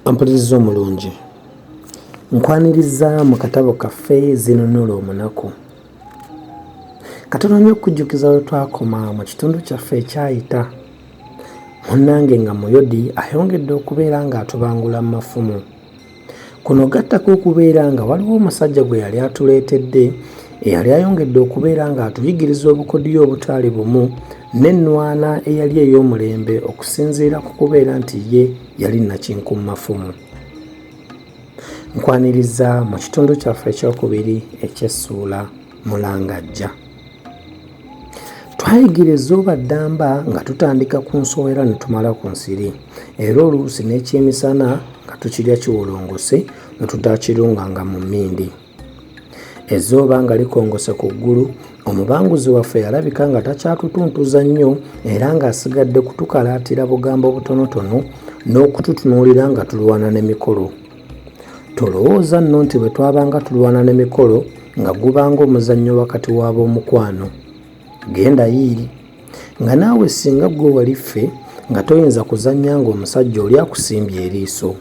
Ampuliriza omulungi, nkwaniriza mu katabo kaffe Zinunula Omunaku. Katono nnyo okukujjukiza we twakoma mu kitundu kyaffe ekyayita. Munnange nga Muyodi ayongedde okubeera ng'atubangula mu mafumu. Kuno gattako okubeera nga waliwo omusajja gwe yali atuleetedde eyali ayongedde okubeera ng'atuyigiriza obukodyo obutaali bumu n'ennwana eyali ey'omulembe okusinziira ku kubeera nti ye yali nnakinku mu mafumu. Nkwaniriza mu kitundu kyaffe ekyokubiri eky'essuula Mulangajja. Twayigira ezzooba ddamba nga tutandika ku nsowera ne tumala ku nsiri era oluusi n'ekyemisana nga tukirya kiwolongose ne tutakirunganga mu mmindi. Ezzooba nga likongose ku ggulu, omubanguzi waffe yalabika nga takyatutuntuza nnyo era ng'asigadde kutukalaatira bugambo butonotono n'okututunuulira nga tulwana ne mikolo. Tolowooza nno nti bwe twabanga tulwana ne mikolo nga gubanga omuzannyo wakati w'ab'omukwano. Genda yiiri. Nga naawe singa ggwe wali ffe nga toyinza kuzannya ng'omusajja oli akusimbye eriiso.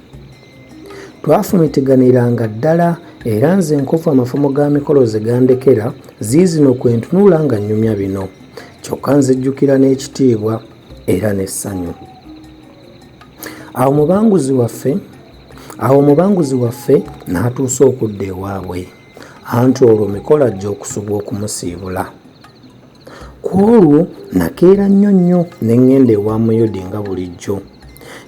Twafumitiganiranga ddala era nze enkovu amafumu ga mikolo ze gandekera ziizino kwe ntunula nga nnyumya bino. Kyokka nzijjukira n'ekitiibwa era n'essanyu. Awo omubanguzi waffe awo omubanguzi waffe n'atuusa okudda ewaabwe anti olwo mikolo ajja okusubwa okumusiibula. Ku olwo nakeera nnyo nnyo ne ŋŋenda ewa Muyodi nga bulijjo.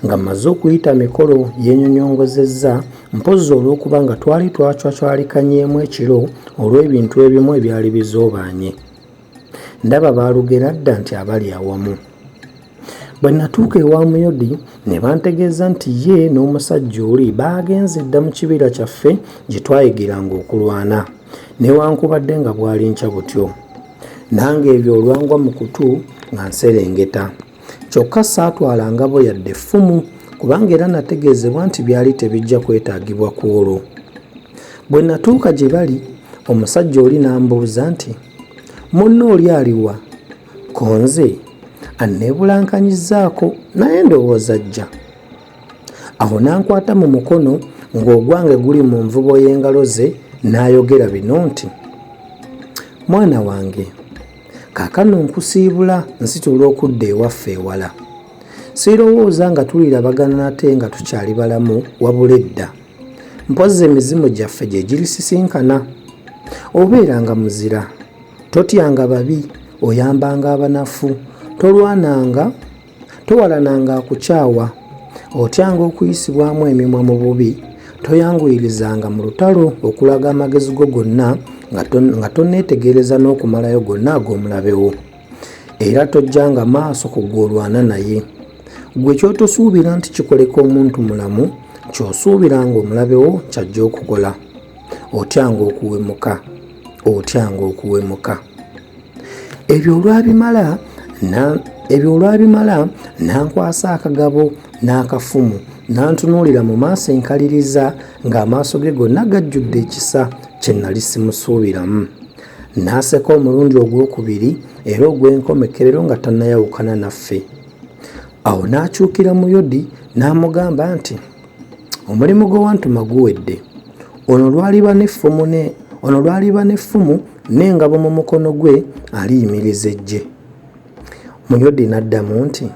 Nga mmaze okuyita mikolo yeenyonyongozezza mpozzi olw'okuba nga twali twacwacwalikanyeemu ekiro olw'ebintu ebimu ebyali bizoobaanye. Ndaba baalugera dda nti abali awamu. Bwe natuuka ewa Muyodi ne bantegeeza nti ye n'omusajja oli baagenze dda mu kibira kyaffe gye twayigiranga okulwana newankubadde nga bwali nkya butyo. Nange ebyo olwangwa mu kutu nga nserengeta. Kyokka saatwala ngabo yadde effumu kubanga era nategeezebwa nti byali tebijja kwetaagibwa ku olwo. Bwe natuuka gye bali omusajja oli n'ambuuza nti, Munno oli aliwa? Ko nze anneebulankanyizzaako naye ndowooza ajja. Awo n'ankwata mu mukono ng'ogwange guli mu nvubo y'engalo ze n'ayogera bino nti, Mwana wange, kaakano nkusiibula nsitula okudda ewaffe ewala. Sirowooza nga tulirabagana nate nga tukyali balamu wabula edda. Mpozzi emizimu gyaffe gye girisisinkana. Obeeranga muzira. Totyanga babi, oyambanga abanafu, tolwananga, towalananga akukyawa, otyanga okuyisibwamu emimwa mu bubi, toyanguyirizanga mu lutalo okulaga amagezi go gonna nga tonneetegereza n'okumalayo gonna ag'omulabe wo. Era tojjanga maaso ku gw'olwana naye. Ggwe ky'otosuubira nti kikoleka omuntu mulamu, ky'osuubira ng'omulabe wo ky'ajja okukola. Otyanga okuwemuka. Otyanga okuwemuka. Ebyo olwabimala ebyo olwabimala n'ankwasa akagabo n'akafumu n'antunuulira mu maaso enkaliriza ng'amaaso ge gonna gajjudde ekisa kye nnali simusuubiramu. N'aseka omulundi ogwokubiri era ogw'enkomekkerero nga tannayawukana naffe. Awo n'akyukira Muyodi n'amugamba nti, Omulimu gwe wantuma guwedde. Ono lw'aliba n'effumu ne ono lw'aliba n'effumu n'engabo mu mukono gwe aliyimiriza eggye. Muyodi n'addamu nti,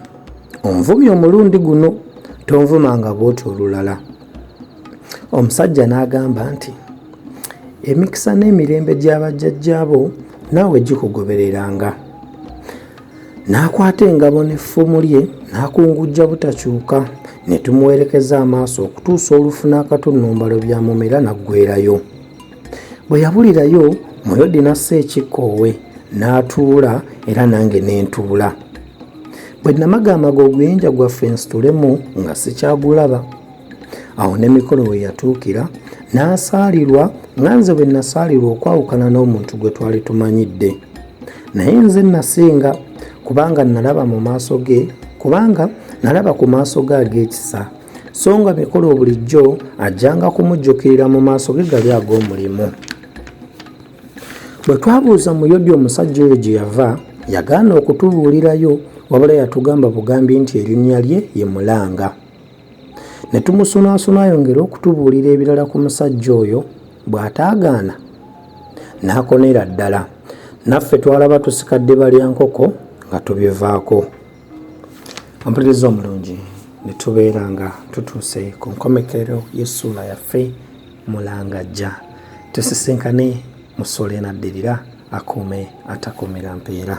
Onvumye omulundi guno, tonvumanga bw'otyo olulala. Omusajja n'agamba nti, Emikisa n'emirembe gya bajjajjaabo naawe gikugobereranga. N'akwata engabo n'effumu lye n'akungujja butakyuka ne tumuwerekeza amaaso okutuusa olufu n'akatunnumba lwe byamumira n'aggweerayo. Bwe yabulirayo, Muyodi n'assa ekikkoowe n'atuula era nange ne ntuula. Bwe namagaamaga oguyinja gwaffe nsitulemu nga sikyagulaba. Awo ne mikolo we yatuukira n'asaalirwa nga nze bwe nasaalirwa okwawukana n'omuntu gwe twali tumanyidde. Naye nze nasinga kubanga nalaba mu maaso ge kubanga nalaba ku maaso ge ag'ekisa so nga mikolo bulijjo ajjanga kumujjukirira mu maaso ge gali ag'omulimu. Bwe twabuuza Muyodi omusajja oyo gye yava yagaana okutubuulirayo wabula yatugamba bugambi nti erinnya lye ye Mulanga. Ne tumusonaasona ayongere okutubuulira ebirala ku musajja oyo bw'ataagaana n'akonera ddala. Naffe twalaba tusika ddiba lya nkoko nga tubivaako. Ompuliriza omulungi, ne tubeera nga tutuuse ku nkomekero y'essuula yaffe Mulangajja. Tusisinkane mu ssuula enaddirira. Akuume atakuumira mpeera.